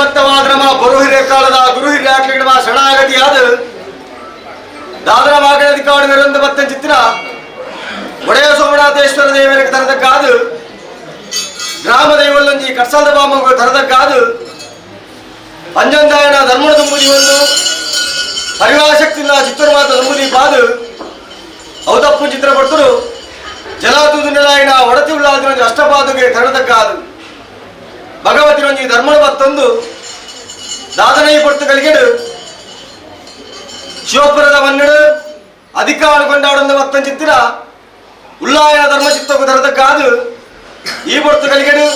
ಭಕ್ತವಾದ ನಮ್ಮ ಬರು ಹಿರಿಯ ಕಾಲದ ಗುರು ಹಿರಿಯ ಶರಣಾಗತಿಯಾದ ದಾದರ ಮಾಗಣದಿಕಾಡು ಮೆರೊಂದು ಬತ್ತಂಚಿತ್ತಿನ ಒಡೆಯ ಸೋಮನಾಥೇಶ್ವರ ದೇವರಿಗೆ ತರದಕ್ಕಾದು ಗ್ರಾಮ ದೈವಲ್ಲೊಂಜಿ ಕಟ್ಸಾಲದ ಬಾಮಗು ತರದಕ್ಕಾದು ಪಂಜಂದಾಯನ ಧರ್ಮದ ತುಂಬುದಿ ಒಂದು ಪರಿವಾಶಕ್ತಿಲ್ಲ ಚಿತ್ತೂರು ಮಾತ ತುಂಬುದಿ ಪಾದು ಔತಪ್ಪು ಚಿತ್ರ ಪಡ್ತರು ಜಲಾತೂದು ನೆಲಾಯನ ಒಡತಿ ಉಳ್ಳಾದಿನೊಂಜಿ ಅಷ್ಟಪಾದುಗೆ ತರದಕ್ಕಾದು ಭಗವತಿನೊಂಜಿ ಧರ್ಮದ ಬತ್ತೊಂದು ದಾದನೈ ಪೊರ್ತು ಕಲಿಗೆಡು ಶಿವಪುರದ ಮನ್ನಡು ಅಧಿಕಾರ ಕೊಂಡಾಡೊಂದು ಮತ್ತೊಂಚಿತ್ತಿರ ಉಲ್ಲಾಯನ ಧರ್ಮಚಿತ್ತಕ್ಕೂ ತರದಕ್ಕಾದು ಈ ಪೊರ್ತು ಕಲಿಗೆಡು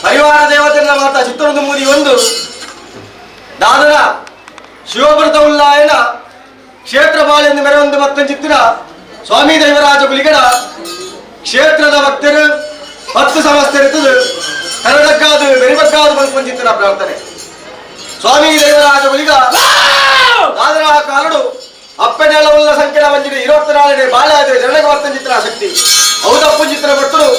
ಪರಿವಾರ ದೇವತೆಗಳ ಮಾತ ಚಿತ್ತೊಂದು ಮೂದಿ ಒಂದು ದಾದನ ಶಿವಪುರದ ಉಲ್ಲಾಯನ ಕ್ಷೇತ್ರ ಬಾಳೆಂದು ಮೆರವೊಂದು ಮತ್ತೊಂಚಿತ್ತಿರ ಸ್ವಾಮಿ ದೈವರಾಜ ಗುಲಿಗಡ ಕ್ಷೇತ್ರದ ಭಕ್ತರು 10 ಸಮಸ್ತ ಇರ್ತದೆ ತರದಕ್ಕಾದು ಮೆರಿಬಕ್ಕಾದು ಬಂದ್ಕೊಂಚಿತ್ತಿನ ಪ್ರಾರ್ಥನೆ. ಸ್ವಾಮಿ ದೇವರಾಜ ಬಲಿಗ ದಾದರ ಕಾಲಡು ಅಪ್ಪನೆಲ್ಲ ಉಲ್ಲ ಸಂಖ್ಯೆ ಬಂದಿದೆ 24 ಬಾಳೆ ಜನಗ ವರ್ತಂಚಿತ್ರ ಶಕ್ತಿ ಹೌದಪ್ಪು ಚಿತ್ರ ಭಕ್ತರು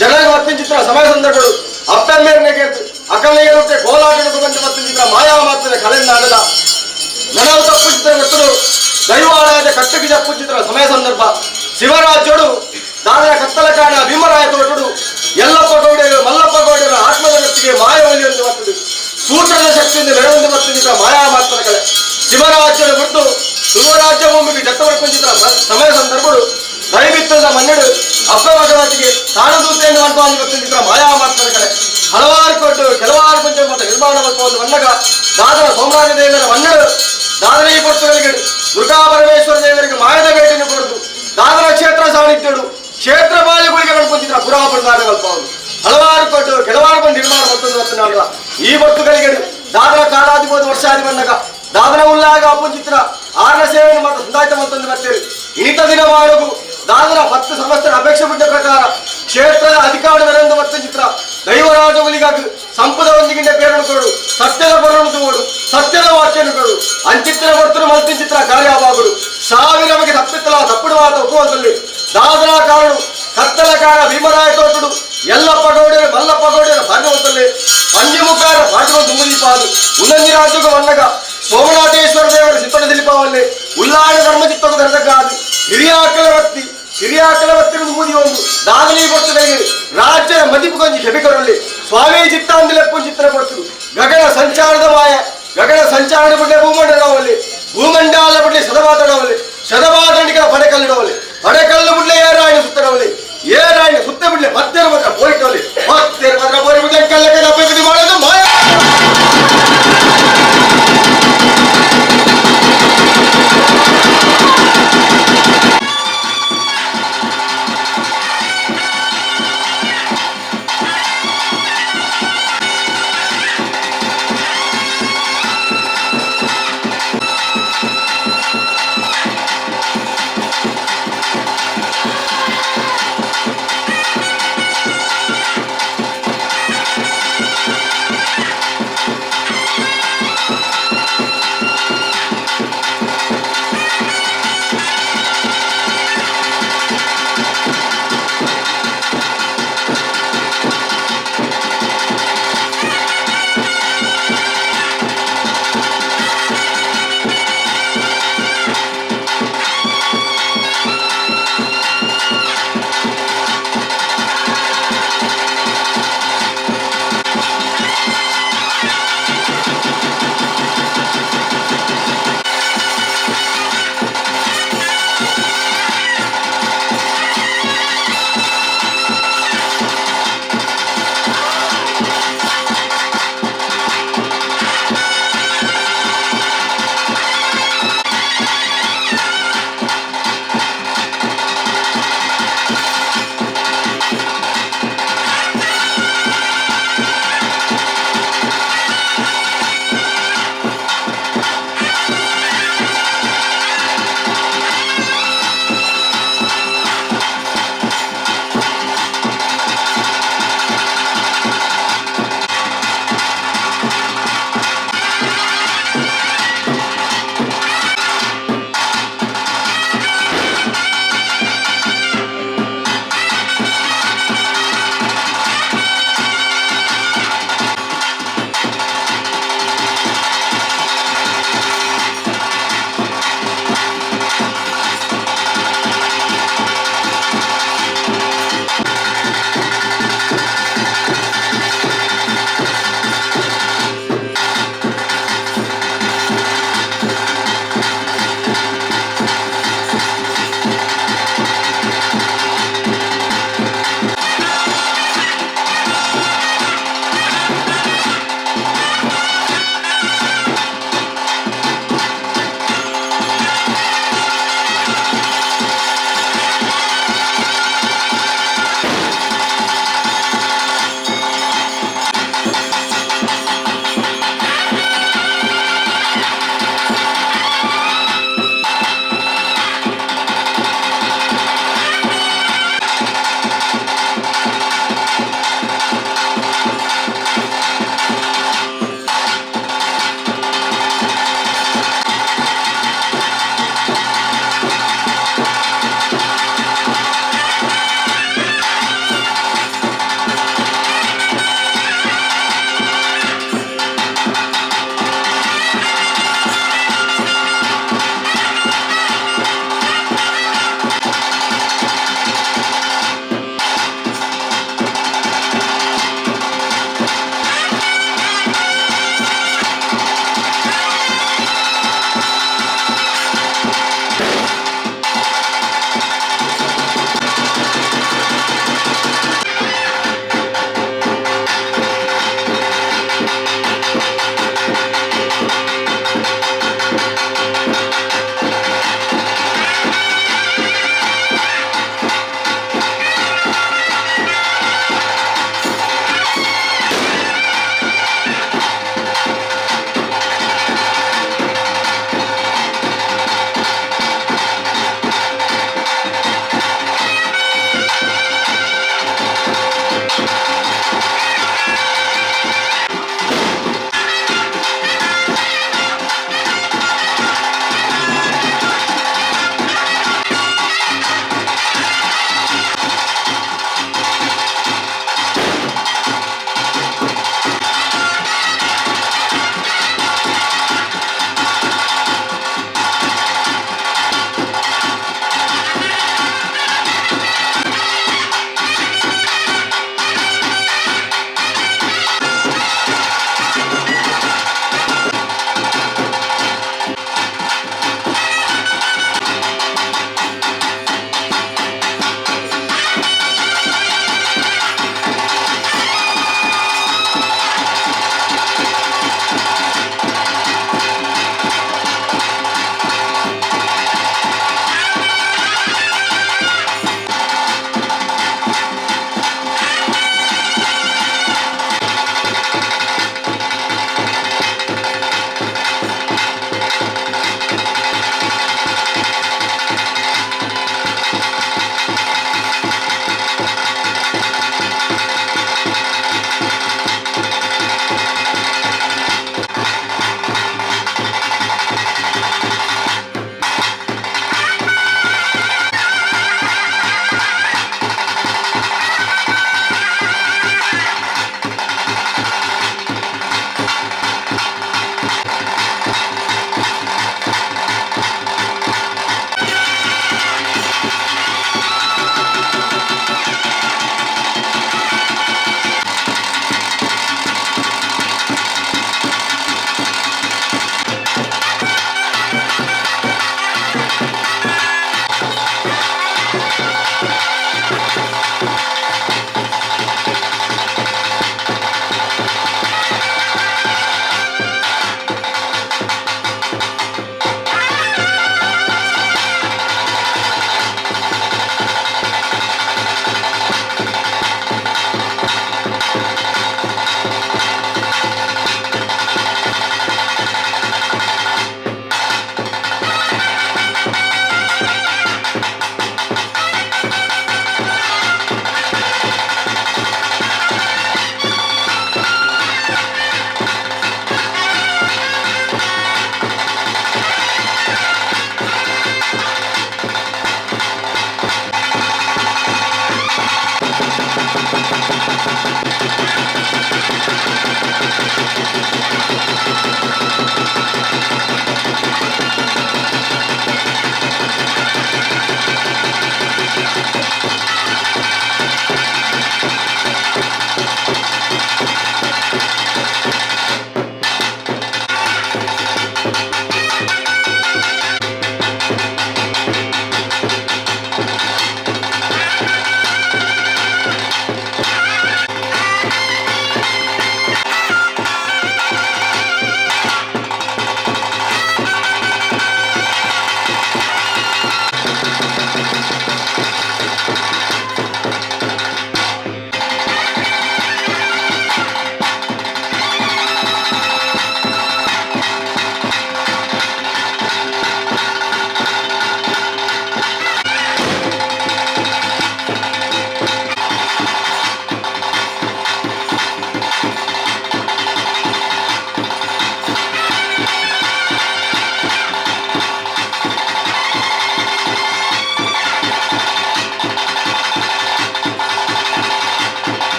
ಜನಗ ವರ್ತಂಚಿತ್ರ ಸಮಯ ಸಂದರ್ಭಗಳು ಅಪ್ಪೆಮ್ಮೇರನೆ ಕೇಳ್ತು ಅಕಲೆಯರುತ್ತೆ ಕೋಲಾಟಕ್ಕೆ ಬಂದು ವರ್ತಂಚಿತ್ರ ಮಾಯಾ ಮಾತ್ರ ಕಲೆಂದಾಡದ ನನವು ತಪ್ಪು ಚಿತ್ರ ಭಕ್ತರು ದೈವಾಲಯದ ಕಟ್ಟಕ್ಕೆ ತಪ್ಪು ಚಿತ್ರ ಸಮಯ ಸಂದರ್ಭ ಶಿವರಾಜ್ಯಡು ದಾದರ ಕತ್ತಲ ಕಾಣ ಭೀಮರಾಯ ತೋಟಡು ಎಲ್ಲಪ್ಪ ಗೌಡರು ಮಲ್ಲಪ್ಪ ಗೌಡರ ಆತ್ಮದ ವ್ಯಕ್ತಿಗೆ ಮಾಯವಲಿ ಎಂದು ಬರ್ತದೆ ಸೂತ್ರದ ಶಕ್ತಿಯಿಂದ ಮೆರವೊಂದು ಬರ್ತದೆ ಮಾಯಾ ಮಾತ್ರ ಕಳೆ ಶಿವರಾಜ್ಯದ ಬಿಟ್ಟು ಶಿವರಾಜ್ಯ ಭೂಮಿಗೆ ಜತ್ತ ಪಡ್ಕೊಂಡಿದ್ರ ಸಮಯ ಸಂದರ್ಭಗಳು ದೈವಿತ್ವದ ಮನ್ನಡು ಅಪ್ಪ ಭಗವತಿಗೆ ತಾಣದೂತೆಯನ್ನು ಅನ್ಪಾನಿ ಬರ್ತಿದ್ರ ಮಾಯಾ ಮಾತ್ರ ಕಳೆ ಹಲವಾರು ಕೊಟ್ಟು ಕೆಲವಾರು ಕೊಂಚ ಮತ್ತು ನಿರ್ಮಾಣ ಒಂದು ಬಣ್ಣಗ ದಾದರ ಸೋಮರಾಜ ದೇವರ ಮನ್ನಡು ದಾದರ ಈ ಪೊರ್ತುಗಳಿಗೆ ದುರ್ಗಾ ಪರಮೇಶ್ವರ ದೇವರಿಗೆ ಮಾಯದ ಭೇಟಿಯನ್ನು ಕೊಡುದು ದಾದರ ಕ್ಷೇತ್ರ ಸಾಣಿತ್ಯಡು ಕ್ಷೇತ್ರ ಬಾಳಿಗಳಿಗೆ ಕಳ್ಕೊಂಡಿದ್ರ ಪುರಾಪುರದಾನ ಕಲ್ಪವನ್ನು ಹಲವಾರು ಕೊಟ್ಟು ಕೆಲವಾರು ಬಂದು ನಿರ್ಮಾಣ ಮತ್ತೊಂದು ಈ ಭಕ್ತುಗಳಿಗೆ ದಾದರ ಕಾಲಾಧಿಪತಿ ವರ್ಷಾದಿ ಬಂದಾಗ ದಾದರ ಉಲ್ಲಾಗ ಅಪ್ಪುಚಿತ್ರ ಆರ್ನ ಸೇವೆಯನ್ನು ಮಾತ್ರ ಸಂದಾಯ್ತ ಮತ್ತೊಂದು ಬರ್ತೀರಿ ಇನಿತ ದಿನ ಮಾಡುವು ದಾದರ 10 ಸಮಸ್ತರ ಅಪೇಕ್ಷೆ ಬಿಟ್ಟ ಪ್ರಕಾರ ಕ್ಷೇತ್ರದ ಅಧಿಕಾರ ಮೆರೆಂದು ಮತ್ತು ಚಿತ್ರ ದೈವರಾಜಗುಲಿಗಾಗಿ ಸಂಪದ ಒಂದಿಗಿಂತ ಪೇರನ್ನು ಕೊಡು ಸತ್ಯದ ಪರನ್ನು ತೋಡು ಸತ್ಯದ ವಾಕ್ಯನು ಕೊಡು ಅಂಚಿತ್ರ ಭರ್ತರು ಮಲ್ತಿ ಚಿತ್ರ ಕಾರ್ಯವಾಗುಡು ಸಾವಿರ ಬಗೆ ತಪ್ಪಿತ್ತಲ ತಪ್ಪುಡುವಾದ ಉಪವಾಸದಲ್ಲಿ ದಾದರ ಕಾರಣ ಕತ್ತಲ ಕಾರಣ ಭೀಮರಾಯ ತೋಟಡು ಎಲ್ಲಪ್ಪ ಗೌಡರು ಮಲ್ಲಪ್ಪ ಗೌಡರ ಭಾಗವತಲ್ಲಿ ಪಂಜಮುಖಾರ ಭಾಗವ ದುಂಬುದೀಪಾದು ಉನ್ನಂದಿ ರಾಜ್ಯಕ್ಕೆ ವನ್ನಗ ಸೋಮನಾಥೇಶ್ವರ ದೇವರ ಸಿತ್ತಡ ದಿಲಿಪಾವಲ್ಲಿ ಉಲ್ಲಾಡ ಧರ್ಮಚಿತ್ತకు ಧರದಕ್ಕಾದು ಹಿರಿಯಾಕಲ ಭಕ್ತಿ ಮೂದಿ ಒಂದು ದಾದಲಿ ಪಡ್ತುಗಳಿಗೆ ರಾಜ್ಯದ ಮದಿಪು ಕೊಂಚ ಕೆಬಿಕರಲ್ಲಿ ಸ್ವಾಮಿ ಚಿತ್ತಾಂದಿಲೆಪ್ಪು ಚಿತ್ರ ಪಡ್ತುಡು ಗಗನ ಸಂಚಾರದ ಮಾಯ ಗಗನ ಸಂಚಾರದ ಬಿಡ್ಲೆ ಭೂಮಂಡಲವಲ್ಲಿ ಭೂಮಂಡಲ ಬಿಡ್ಲಿ ಶತಮಾತಡವಲ್ಲಿ ಶತಮಾತಂಡಿಗಳ ಪಡೆಕಲ್ಲಿಡವಲ್ಲಿ ಪಡೆಕಲ್ಲು ಬಿಡ್ಲೆ ಏರಾಯಣ ಸುತ್ತಡವಲ್ಲಿ ಏರಾಯಣ ಸುತ್ತ ಬಿಡ್ಲೆ ಮತ್ತೇರು ಮಾತ್ರ ಪೋರಿಟ್ಟವಲ್ಲಿ ಮತ್ತೇರು ಮಾತ್ರ ಪೋರಿ ಬಿಡ್ಲೆ